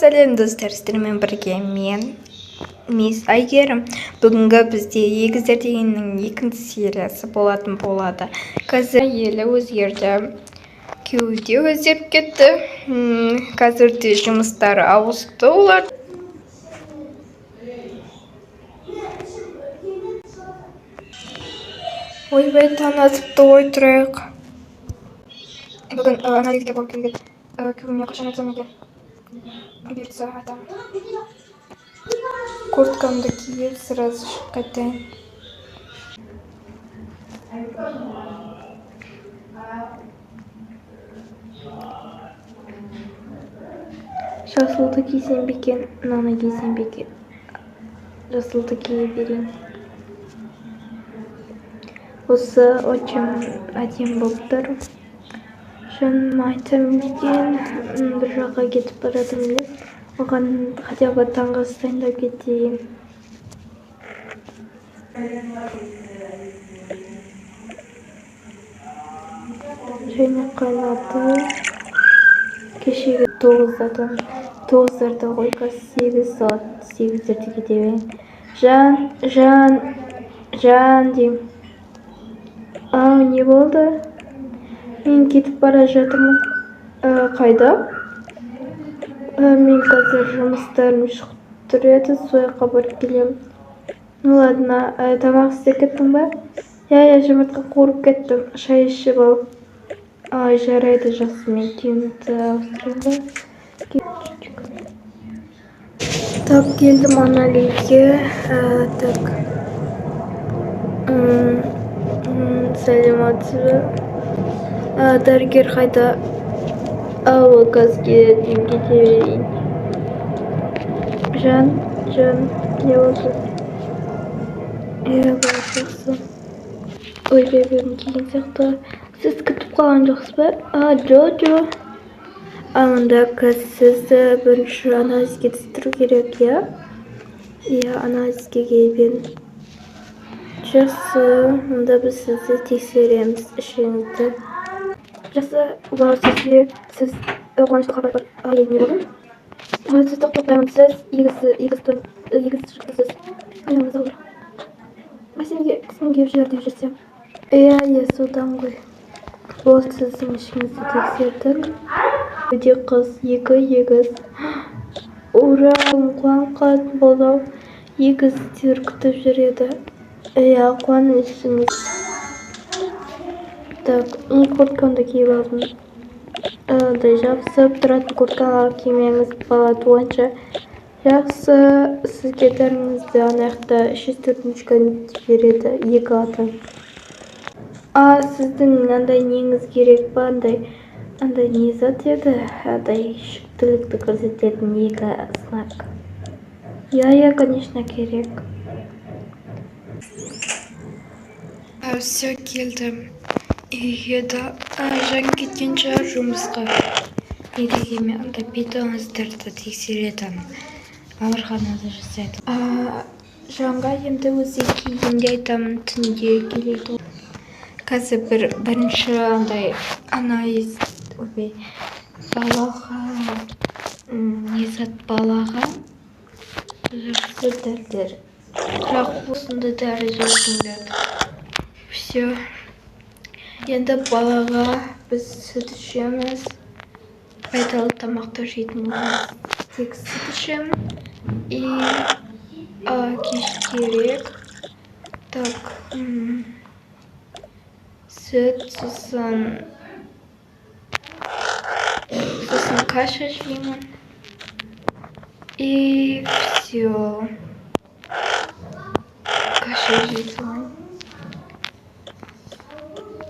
Сәлем, достар! Сіздермен бірге мен, мисс Әйгерім. Бүгінгі бізде егіздер дегеннің екінші сериясы болатын болады. Қазір әйелі өзгерді, күйеуі де өзгеріп кетті. Қазір де жұмыстары ауысты олар. Ойбай, таң атыпты ғой, тұрайық. Бүгін анализге барып келген. Күйеуіме қашан айтсам екен? Бұйыртса, айтамын. Курткамды киіп, сразу шығып қайтайын. Жасылды кисем бе екен, мынаны кисем бе екен? Жасылды кие берейін. Осы очень әдемі болып тұр. Жаныма айтсам екен, бір жаққа кетіп бара жатырмын деп. Оған хотя бы таңғы ас дайындап кетейін. Шайнақ қайнатып, кешегі 9-дардан, 9-дарда ғой, қазір 8 сағат 8-дерде кете берейін. Жан, Жан, Жан деймін. Ау, не болды? Мен кетіп бара жатырмын. Қайда? Мен қазір жұмыстарым шығып тұр еді, сол жаққа барып келемін. Ну ладно, тамақ істеп кеттің ба? Иә, иә, жұмыртқа қуырып кеттім, шай ішіп алып. Ай, жарайды, жақсы, мен киімімді ауыстырайын ба? Так, келдім анализге. Так. Сәлеметсіз бе? Дәрігер қайда? Ол қазір келеді, мен кете берейін. Жан, Жан, не болды? Иә, бәрі жақсы. Ойбай, бәрін киген сияқты. Сіз күтіп қалған жоқсыз ба? Жо, жо. Онда қазір сізді бірінші анализге түстіру керек, иә? Иә, анализге келіп едім. Жақсы, онда біз сізді тексереміз, ішіңізді. Жақсы, вау, сізге, сіз қуанышты хабар бар. Ай, не болды? Сіз тоқтаймын, сіз егіз шықтысыз. Аяғыңыз ауыр. Мәселеге қысым келіп жүр деп жүрсем. Иә, иә, содан ғой. Болды, сіздің ішіңізді тексердік. Өте қыз, 2 егіз. Ура, қуанып қалатын болды-ау. Егіздер күтіп жүр еді. Иә, қуаныштымыз. Так, мен курткамды киіп алдым. Андай жабысып тұратын курткалар кимеңіз, бала туғанша. Жақсы, сізге дәріңізді ана жақта 304 кабинетте береді, 2 адам. Сіздің андай неңіз керек па? Андай не зат еді? Андай жүктілікті көрсететін 2 знак. Иә, иә, конечно, керек. Все, келдім. Үйге да, Жан кеткен шығар жұмысқа. Не дегенмен, анда питомецтерді тексереді, мамырханада жасайды. Жанға енді өзі келгенде айтамын, түнде келеді. Қазір бірінші андай анализ, ойбай, балаға, не зат, балаға жақсы дәрілер. Бірақ осындай дәрі жазыңдар. Все. Енді балаға біз сүт ішеміз. Пайдалы тамақтар жейтін боламыз. Тек сүт ішемін. И кешкерек. Так, сүт, сосын каша жеймін. И все. Каша жей салайын.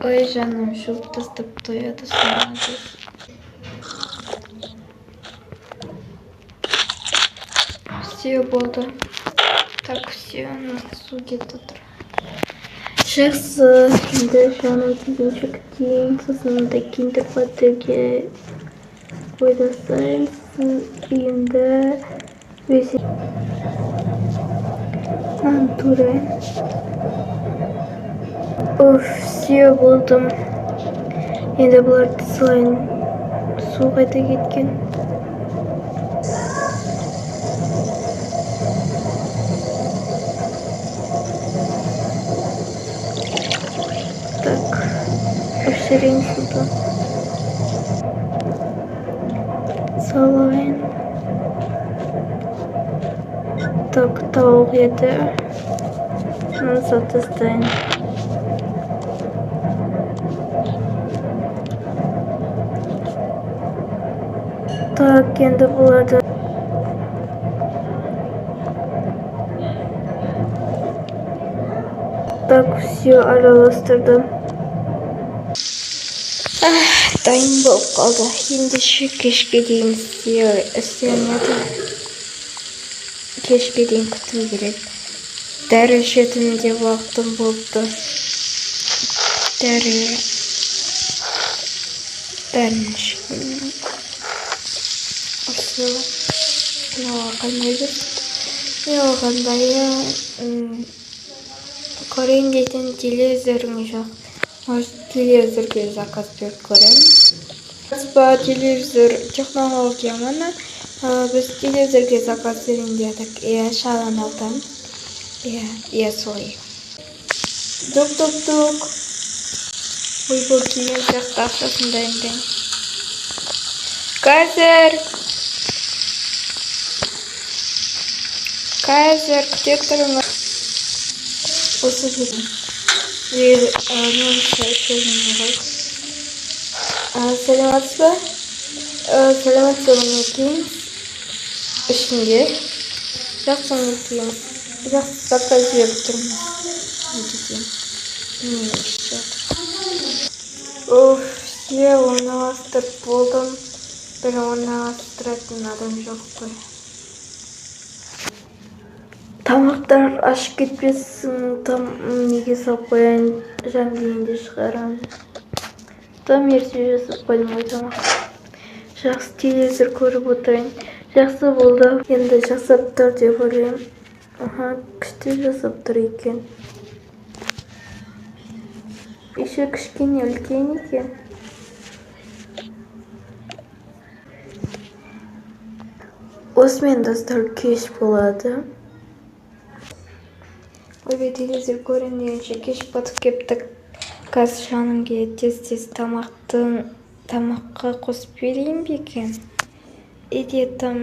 Ой, жаным, жуып тастап тояды соңына. Все, болды. Так, все, су кетіп тұр. Жақсы, енді жаным келгенше күтейін. Сосын мындай киімді кладеге қойып тастайын. Сосын үйімді өзім мынаны турайын. Оф, все, болдым. Енді бұларды салайын. Су қайда кеткен? Терең суды салайын. Так, тауық еті. Мынаны салып тастайын. Так, енді бұларды так, все араластырдым. Дайын болып қалды. Ендеше кешке дейін істелінеді. Кешке дейін күту керек. Дәрі ішетін де уақытым болыпты. Дәріні ішейін. Осы мынауға қандай не алғандайы көрейін дейтін телевизорым жоқ. Может, телевизорге заказ беріп көремін. Ба, телевизор технология мына. Біз телевизорге заказ берейін дедік. Иә, шалан алтам. Иә, иә, солай. Тук тук тук. Ойбой, келген сияқты, ақшасын дайындайын. Қазір. Қазір күте тұрыңыз. Осы жерде. Сәлеметсіз бе? Сәлеметсіз бе, мінекей. Ішінде. Жақсы, мінекей. Жақсы, заказ беріп тұрмыз. Мінекей. Міне ішіп жатыр. Оф, все, орналастырып болдым. Бір орналастыратын адам жоқ қой. Тамақтар ашып кетпесін, там неге салып қояйын, жан дегенде шығарамын. Там ерте жасап қойдым ғой тамақ. Жақсы, телевизор көріп отырайын. Жақсы болды. Енді жасап тұр деп ойлаймын. Аха, күшті жасап тұр екен. Еще кішкене үлкен екен. Осымен, достар, кеш болады. Ойбай, телевизор көрейін дегенше кеш батып кеттік. Қазір жаным келеді, тез-тез тамаққа қосып берейін бе екен? Или там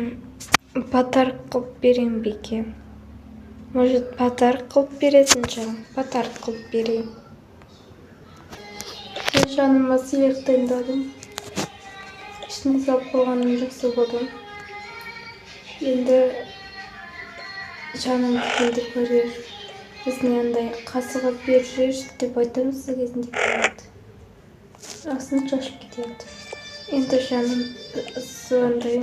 подарок қылып берейін бе екен? Может, подарок қылып беретін шығармын. Подарок қылып берейін. Мен жаныма сыйлық дайындадым. Ішіне салып қойғаным жақсы болды. Енді жаным келді көрер. Біздің андай қасығы беріп жіберші деп айтамыз, сол кезінде келеді. Асын шашып кетеді. Енді жаным сондай.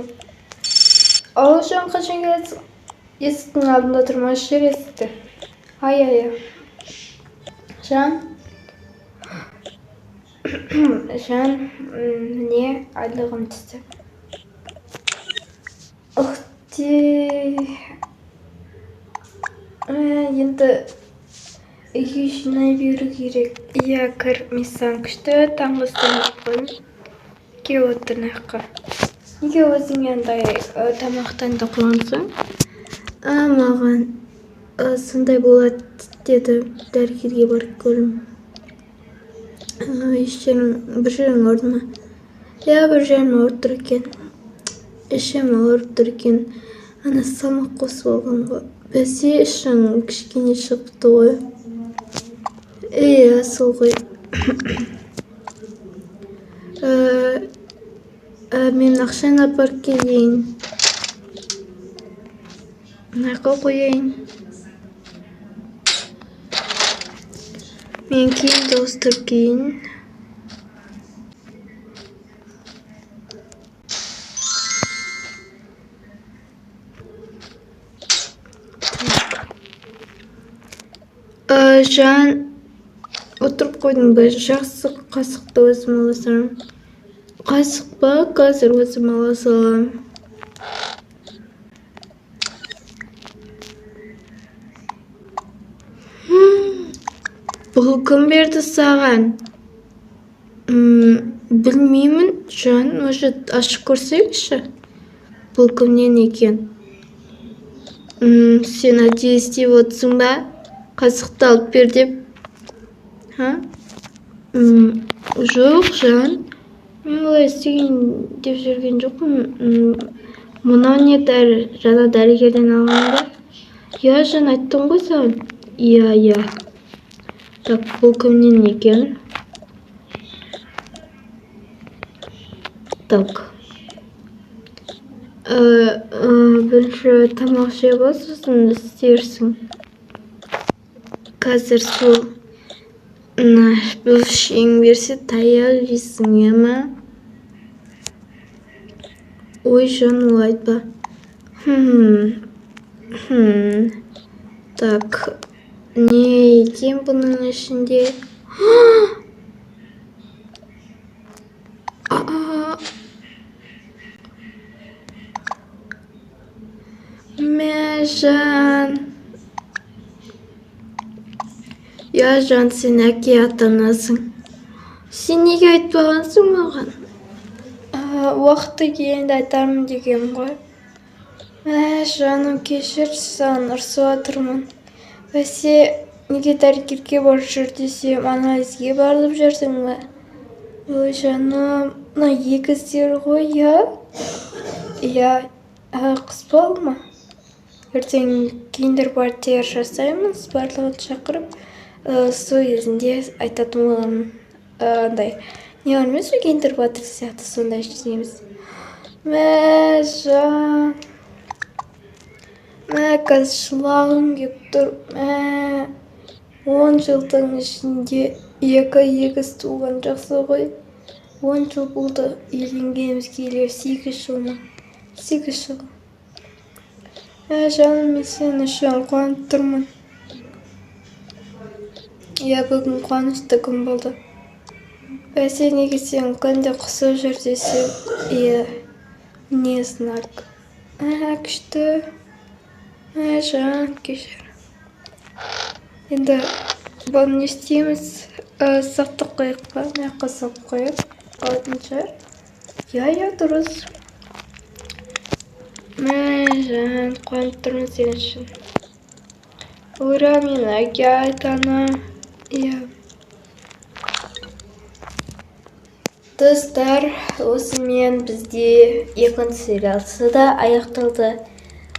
Ал жан, қашан келесің? Есіктің алдында тұрмай жер есікті. Ай, ай, ай. Жан. Жан, міне айлығым түсті. Ух ты. Енді үйге жинай беру керек. Иә, кір, мен саған күшті таңғы ас дайындап қойдым. Кел, отыр мына жаққа. Неге өзіңе андай тамақ дайындап қойғансың? Маған сондай болады деді, дәрігерге барып көрдім. Еш жерің, бір жерің ауырды ма? Иә, бір жерім ауырып тұр екен. Ішім ауырып тұр екен. Ана салмақ қосып алған ғой. Бәсе, ішің кішкене шығыпты ғой. Иә, сол ғой. Мен ақшаны апарып келейін. Мына жаққа қояйын. Мен киімді ауыстырып келейін. Жан, отырып қойдың ба? Жақсы, қасықты өзім ала саламын. Қасық па? Қазір өзім ала саламын. Бұл кім берді саған? Білмеймін, жан, может, ашып көрсеңші? Бұл кімнен екен? Сен әдейі істеп отырсың ба? Қасықты алып бер деп. Ха? Жоқ, жан. Мен олай істеген деп жүрген жоқпын. Мынау не дәрі? Жаңа дәрігерден алған ба? Иә, жан, айттым ғой саған. Иә, иә. Так, бұл кімнен екен? Так. Бірінші тамақ жеп ал, сосын істерсің. Қазір сол бұл берсе таяқ жейсің, иә ма? Ой, жан, олай айтпа. Так, не екен бұның ішінде? Мә, жан. Я, жан, сен әке атанасың. Сен неге айтпағансың маған? Уақыты келгенде айтармын дегенмін ғой. Мә, жаным, кешір, саған ұрсып жатырмын. Бәсе, неге дәрігерге барып жүр десем, анализге барып жүрсің бе? Ой, жаным, мына егіздер ғой, иә? Иә, қыз болды ма? Ертең киндер партия жасаймыз, барлығын шақырып, сол кезінде айтатын боламын. Андай, не бар емес пе, киндер партия сияқты сондай жасаймыз. Мә, жан. Мә, қазір жылағым келіп тұр. Мә, 10 жылдың ішінде 2 егіз туған жақсы ғой. 10 жыл болды үйленгенімізге, или 8 жыл ма? 8 жыл. Мә, жаным, мен сен үшін қуанып тұрмын. Иә, бүгін қуанышты күн болды. Бәсе, неге сен күнде құсып жүр десем, иә, не знак. Ә, күшті. Ә, жан, кешір. Енді бұны не істейміз? Сақтап қояйық па? Мына жаққа салып қояйық. Қалатын шығар. Иә, иә, дұрыс. Мә, жан, қуанып тұрмын сен үшін. Ура, мен әке атанам. Иә. Достар, осымен бізде екінші сериясы да аяқталды.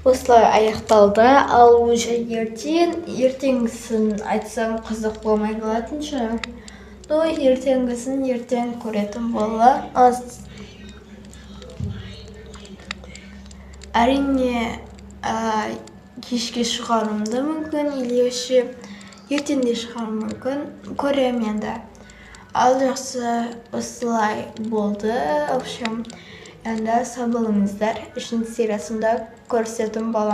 Осылай аяқталды, ал уже ертеңгісін айтсам қызық болмай қалатын шығар. Но ертеңгісін ертең көретін боламыз. Әрине, кешке шығаруым да мүмкін, или вообще ертең де шығаруым мүмкін. Көремін енді. Ал жақсы, осылай болды. В общем, енді сау болыңыздар. 3-ші сериясында көрсететін боламын.